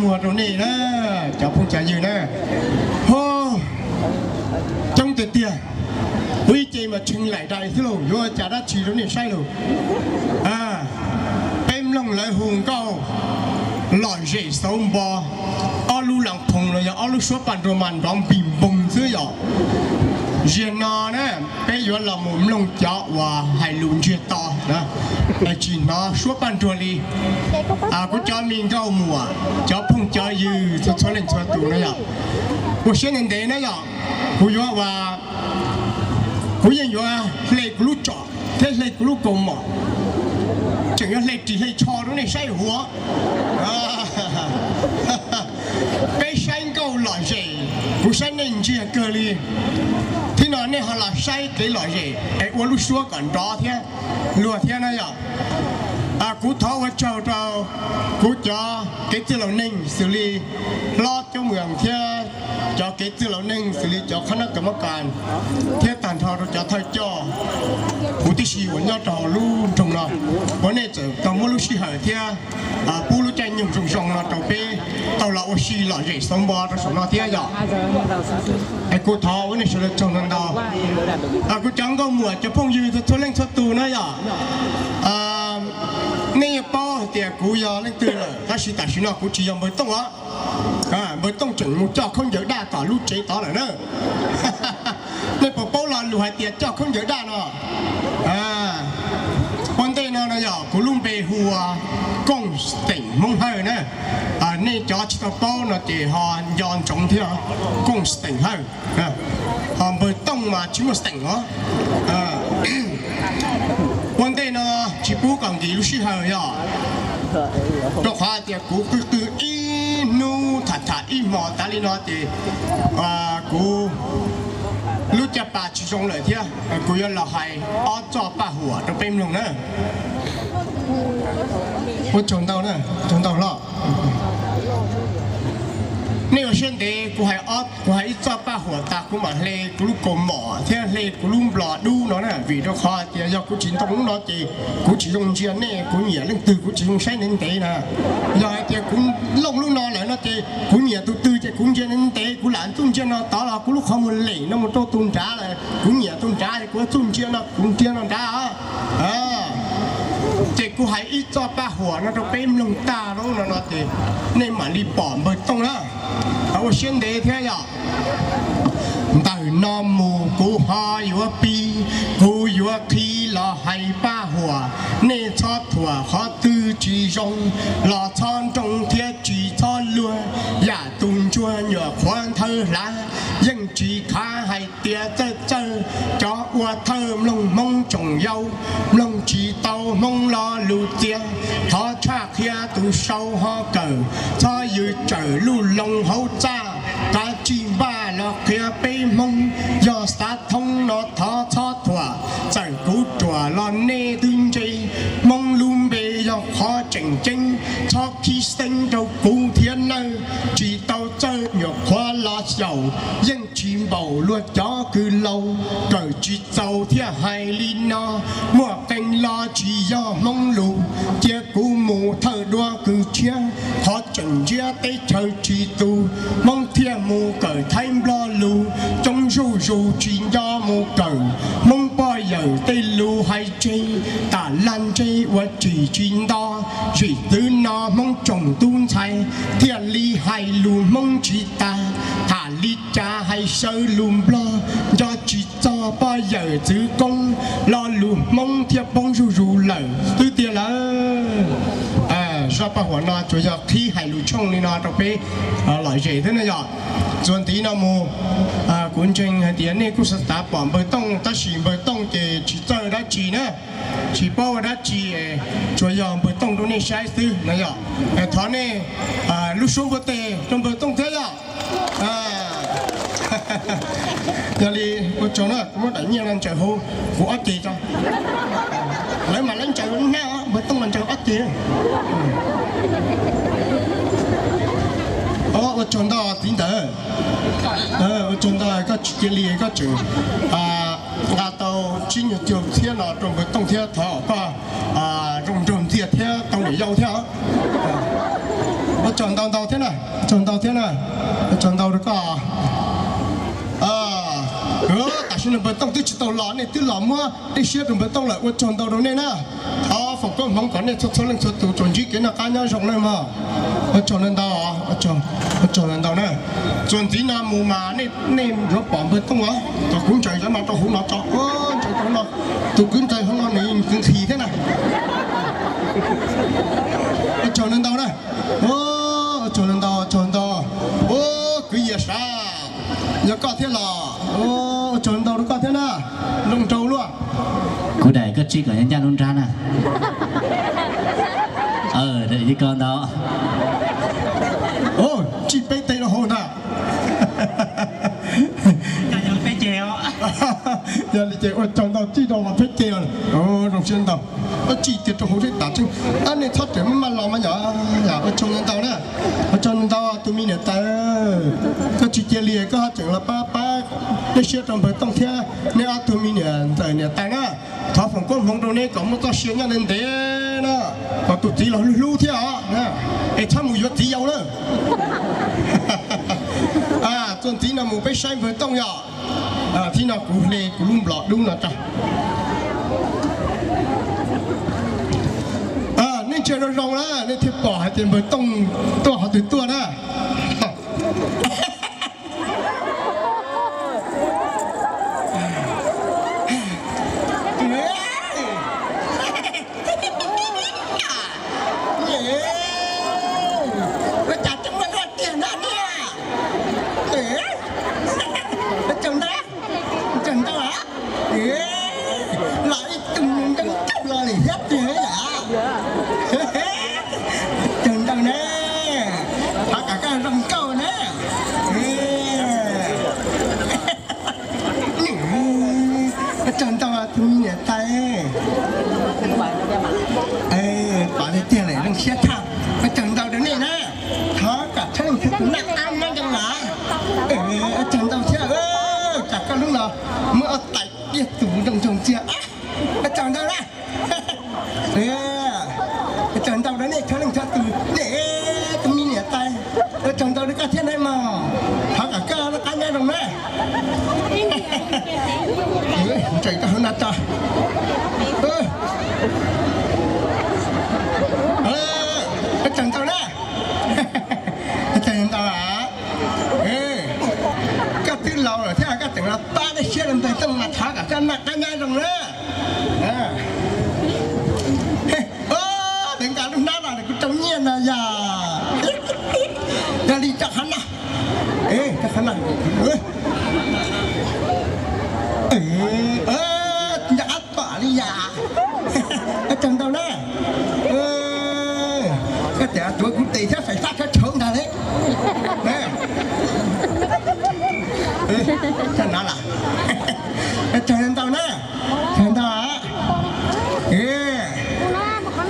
Ua rau nej na, cov phooj cov ywg na, ho coob tiag tiag, ua ib ce mas tshee laim dais xwb lauj, yuav ua cas dab tsi rau nej saib lauj. Peb mloog lawv hu nkauj lom zem xauv npo, ob lub las phoos los yog ob lub suab paj nruag mas nrov npis npoos xwb yom. Ziag no na, peb yuav los mus mloog cov uas hais lus ntsiag to, tsis hnov suab paj nruag li. Kuv cov me nkauj muam, cov phooj cov ywg txhua txhua leej txhua tus na yom, ua siab ntev ntev na yom. Kuv yuav ua, kuv yeej yuav hle kuv lub tsom thiab hle kuv lub kaus mom, tseem yuav hle ris hle tsho rau nej saib huv. Peb saib nkauj lom zem, kuv saib nej ntsiag kawg li. Thiab no nej ho los saib kev lom zem es ua lub suab kom nrov thiab luag thiab na yom. Kuv thov ua tsaug rau kuv cov kev txwj laus neeg xws li hlob Coob Mws thiab cov kev txwj laus neeg xws li cov qhab nab kav mab kas thiab tag nrho rau cov thawj coj huv tib si uas nyob rau hauv lub nroog no, uas nej txawm tau muab lub sij hawm thiab pub lub caij nyoog zoo zoo no rau peb tau los ua si lom zem xauv npo rau saum no thiab yom. Es kuv thov ua nej sawv daws tsaug ntau ntau. Kuv cov nkauj muam cov phooj ywg txhua leej txhua tus na yom, nej yeej paub hais tias kuv yog leej twg lawm, tab sis tam sim no kuv tsis yog Npawg Tooj os. Npawg Tooj tseem mus coj khaub ncaws daj tom lub tsev tod lawm na. Nej puas paub lo lus hais tias coj khaub ncaws daj no? Ua ntej no no yog kuv lub npe hu ua Kooj Xeem Hmoob Hawj na. Nej cov tsis tau paub no ces ho nco ntsoov thiab, Kooj Xeem Hawj. Ho Npawg Tooj mas tsis muaj xeem os. Ua ntej no tsis pub kom nkim lub sij hawm yog rau qhov tias kuv qw qw ib hnub tham tham ib hmos tas li no ces kuv lub caj pas tsis zoo lawm thiab, kuv yuav los hais ob txoj paj huam rau peb mloog na. Ua tsaug ntau na, tsaug ntau hlob. Nej ua siab ntev, kuv hais ib txoj paj huam tas kuv mam hle kuv lub kaus mom thiab hle kuv lub nplos dub no na, vim rau qhov tias yog kuv tsis ntoo lub no ces kuv tsis zoo ntsia nej, kuv nyiam leej twg kuv tsis zoo saib ntev ntev na. Yog hais tias kuv looj lub no lawm no ces kuv nyiam tus twg ces kuv ntsia ntev ntev, kuv lam txuj ntsia no tod los kuv lub qhov muag lem no mus rau tus nrad lawm, kuv nyiam tus nrad es kuv txuj ntsia no kuv ntsia no nrad. Ces kuv hais ib txoj paj huam no rau peb mloog tag lawm no no ces nej mam li pom Npawg Tooj na. Ua siab ntev thiab yom. Ntawm no mus kuv ho yuav pib, kuv yuav qhib los hais paj huam, nej txhob thuam qhov twg tsis zoo, los txhob nroo thiab tsis txhob luag, yam tus ntsuag nyuam qhuav nthawv hlav, yeej tsis khav hais tias txawj txawj, cov ua thawj mloog Hmoob tsoom yau, mloog tsis tau Hmoob lo lus txias, thov tshaj qhia tus sau ho kawm, txhob yws tsawm luj loo hauv txaj, kav tsij npaj los qhia peb Hmoob, yog xav thoob no thov txhob thuam, txawm kuv ruam los nej twb ntse, Hmoob lub npe yog qhov tseem ceeb, txhob khib xeeb rau kuv thiab nawb, tsis tau txawj nyuam qhuav los xyaum, yeej tsis npaum luag cov kws laus, kawm tsis txaus thiaj hais li no, muaj qee lo tsis yog Hmoob lus, cia kuv mus thawj duab kws tshiab, qhov tseem ntsiab teb chaws tsis tus, Hmoob thiaj mus kawm Thaib Nplog lus, coob zuj zus tsis nco mus kawm, Hmoob poj yawm tej lus hais tseg, tam lag ntseg ua tsis tsis nto, zim twv no Hmoob tsoom tub ntxhais, thiaj li hais lus Hmoob tsis tas, tham li cas hais xyaw lus Nplog, nco tsis txog poj yawm txwv koob, lo lus Hmoob thiaj poob zuj zus lawm xwb tiag lawm. Zaj paj huam no tsuas yog qhib hais lus tshooj li no rau peb lom zem xwb na yom. Txuas ntxiv no mus, kuv ntseeg hais tias nej kuj xav pom Npawg Tooj, tab sis Npawg Tooj ces tsis txawj dab tsi na, tsis paub ua dab tsi, tsuas yog Npawg Tooj rau nej saib xwb na yom. Thov nej lub suab npuaj tes rau Npawg Tooj thiab yom. Yog li ua tsaug na, kuv muab daim nyiaj no ntsaws hauv kuv ob ceg tso. Lawv mas lawv ntsaws hnab, Npawg Tooj mas ntsaws ob ceg. Ua tsaug ntau txiv ntawd, ua tsaug ntau koj tsis cia li koj tseem nqa tau tsib nyuag caug txhiab no rau Npawg Tooj thiab, thov koj zoo nraug ntxiag thiab tau niam yau thiab. Ua Tsaug ntau ntau thiab na, tsaug ntau thiab na, tsaug ntau rau koj. Tam sim no npawg Tooj twb tsis tau los, nej twb los muab dej siab rau npawg Tooj lawm, ua tsaug ntau rau nej na. Thov foom koob hmoov kom nej txhua txhua leej txhua tus tsuas ntsib kev noj qab nyob zoo nawb mog. Ua tsaug ntau ntau, ua tsaug ntau ntau na. Txuas ntxiv no mus mas nej yuav pom npawg Tooj os, kom kuv ntsaws cov no rau hauv no tso, ntsaws rau hauv no, tus kwv ntxawg hauv no nws nqhis nqhis thiab na. Ua tsaug ntau ntau na. Ua tsaug ntau ntau, ua tsaug ntau. Ua kwv Yias sav, yog koj thiab los, ua tsaug ntau rau koj thiab na. Zoo nraug luaj. Kuv daim koj tsij kom nyob ncaj lub nrab na. Ua tsaug ntau. Tsij peb teg rau hauv ntag. Yog li ces ua tsaug ntau, tsij rau mas peb teg, zoo siab ntau. Tsij kiag rau hauv seb tam tseeb, nej txhob rawm maj maj los mas yog. Ua tsaug ntau ntau na. Ua tsaug ntau tus me niam tais, koj tsis cia li koj ho tseem los pab pab dej siab rau npawg Tooj thiab neb ob tug me niam ntxawm niam tais na. Thov foom koob hmoov rau neb kom muaj txoj sia nyob ntev ntev na, kom tus txiv los hlub hlub thiab os, es txhob mus yuav txiv yau na. Txuas ntxiv no mus peb saib npawg Tooj yom. Thib no kuv hle kuv lub nplom dub no tso. Nej ntsia zoo zoo na nej thiaj pom hais tias npawg Tooj tuaj qhov twg tuaj na. Ua cas coob leej tiag no niag. Ua tsaug ntau, ua tsaug ntau. Los ib tug ntoo tsaug los li thiab tiag yom. Ua tsaug ntau na. Thov kom koj zoo nkauj na. Ua tsaug ntau tus me niam tais. Pom li tiag lawm zoo siab tshaj. Ua tsaug ntau rau nej na. Thov kom txhua leej txhua tus noj qab nyob zoo los. Ua tsaug ntau thiab, tsam koj hnub no muab tais diaj tus zoo zoo tiag. Ua tsaug ntau na. Ua tsaug ntau rau nej txhua leej txhua tus, nej tus me niam tais. Ua tsaug ntau rau koj thiab na mog. Thov kom koj noj qab nyob zoo na. Ntsaws koj hauv no tso. Ua tsaug ntau na. Ua tsaug ntau. Koj twb laus lawm thiab koj tseem los pab dej siab rau npawg Tooj mas thov kom koj noj qab nyob zoo na. Dev nqa lub hnab los kuv rau nyiaj no yog. Yog li rau qhov no, rau qhov no. Nco qab pom li yam. Ua tsaug ntau na. Koj tias tuav kuv tes thiab fais fab tshauv tshauv ntag le. Tag no los. Ua tsaug ntau na. Tsaug ntau.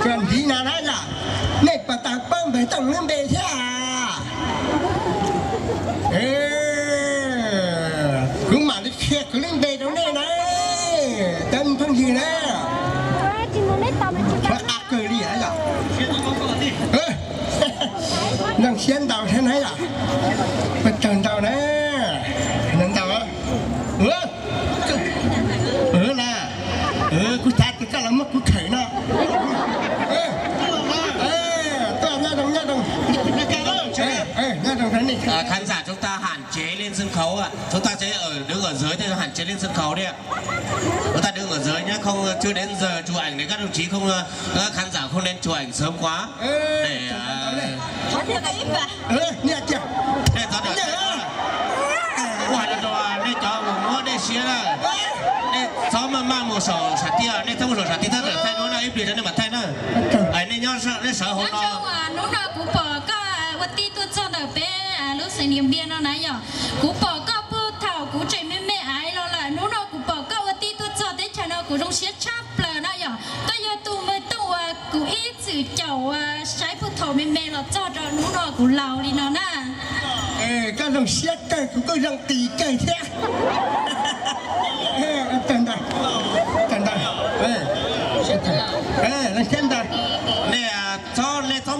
Tsuas ntxiv no na yom, nej puas tau paub npawg Tooj lub npe thiab? Kuv mam li qhia kuv lub npe rau nej na, cov phooj ywg na. Qhuav qab kawg li yom. Zoo siab ntau thiab na yom. Ua tsaug ntau na. Ntau. Ua, kuv xav tias koj los muab kuv khawm no. Tuaj nyob zoo nyob zoo. Nyob zoo rau nej. Khán giả chúng ta hạn chế lên sân khấu ạ. Chúng ta sẽ ở, đứng ở dưới thôi, hạn chế lên sân khấu đi ạ. Chúng ta đứng ở dưới nhé, không, chưa đến giờ chụp ảnh để các đồng chí không, ờ, các khán giả không nên chụp ảnh sớm quá. Để, ờ, Ua, nej cov uas muab dej siab na, nej txhob maj maj mus saum sam tis, nej txhob mus saum sam tis, thaj txawm thaij duab na, ib pliag rau nej mam thaij na. Nej nyob, nej sawv hauv no. Hnub no kuv pom koj ua tij tuaj txog ntawm peb lub xeev Niam Npiam no na yom. Kuv pom koj puag thaum kuv tseem me me aiv los lawm, hnub no kuv pom koj ua tij tuaj txog teb chaws no kuv zoo siab tshaj plaws na yom. Koj yog tus npawg Tooj uas kuv ib txwm caum uas saib puag thaum me me los txog rau hnub no kuv laus li no na. Koj zoo siab kawg, kuv kuj zoo qis kawg thiab. Tag ntawd, tag ntawd, siab ntawd. Nej txhob, nej txhob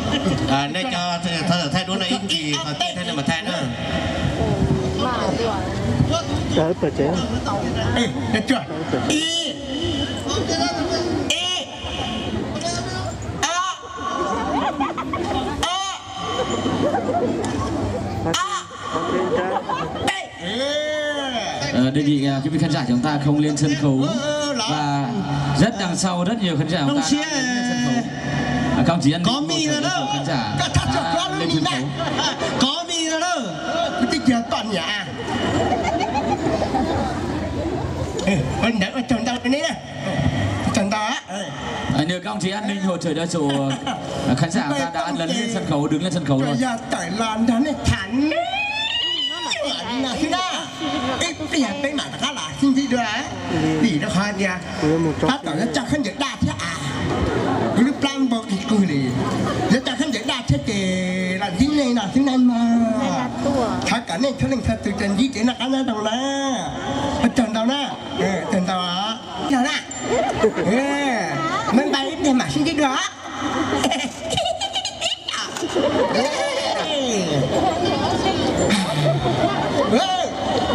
Ờ, nej cho thợ thợ thay đuôi này ít gì, còn tiếp theo này mà thay nữa. Ê, được chưa? Ê, ê, a, a, a. Ê. Ờ, đề nghị, à, quý vị khán giả chúng ta không lên sân khấu. Và rất đằng sau rất nhiều khán giả chúng ta đang lên sân khấu. À, các ông chị ăn có mì rồi đó. Khán giả, à, lên sân khấu. Có mì rồi đó. Cái kia toàn nhà. Ua ntawd ua tsaug ntau rau nej na. Tsaug ntau. Nhờ các ông chị an ninh hỗ trợ cho khán giả ta đã lấn lên sân khấu, đứng lên sân khấu rồi. Yog tawm los nrog nej tham no xwb na. Ib pliag peb mam rov qab los sib ntsib dua. Vim rau qhov tias tab tom yuav coj khaub ncaws daj thiab as. Kuv lub plab npau kig kug li. Yuav coj khaub ncaws daj thiab ces los ntsib nej no xwb na mog. Thov kom nej txhua leej txhua tus tsuas ntsib kev noj qab nyob zoo na. Ua tsaug ntau na. Tsaug ntau. Tsaug na. Bye bye, ib pliag mam sib ntsib dua.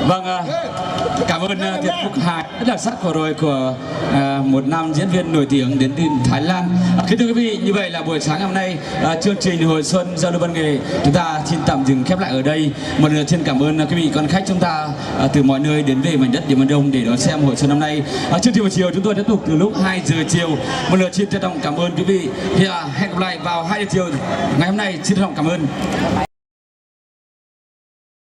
Vâng, à, cảm ơn à, tiết mục hài rất đặc sắc vừa rồi của à, một nam diễn viên nổi tiếng đến từ Thái Lan. À, kính thưa quý vị, như vậy là buổi sáng ngày hôm nay à, chương trình Hội Xuân Giao Lưu Văn Nghệ chúng ta xin tạm dừng khép lại ở đây. Một lần nữa xin cảm ơn à, quý vị quan khách chúng ta à, từ mọi nơi đến về mảnh đất Điện Biên Đông để đón xem Hội Xuân năm nay. À, chương trình buổi chiều chúng tôi tiếp tục từ lúc hai giờ chiều. Một lần xin trân trọng cảm ơn quý vị. Thì à, hẹn gặp lại vào hai giờ chiều ngày hôm nay. Xin trân trọng cảm ơn.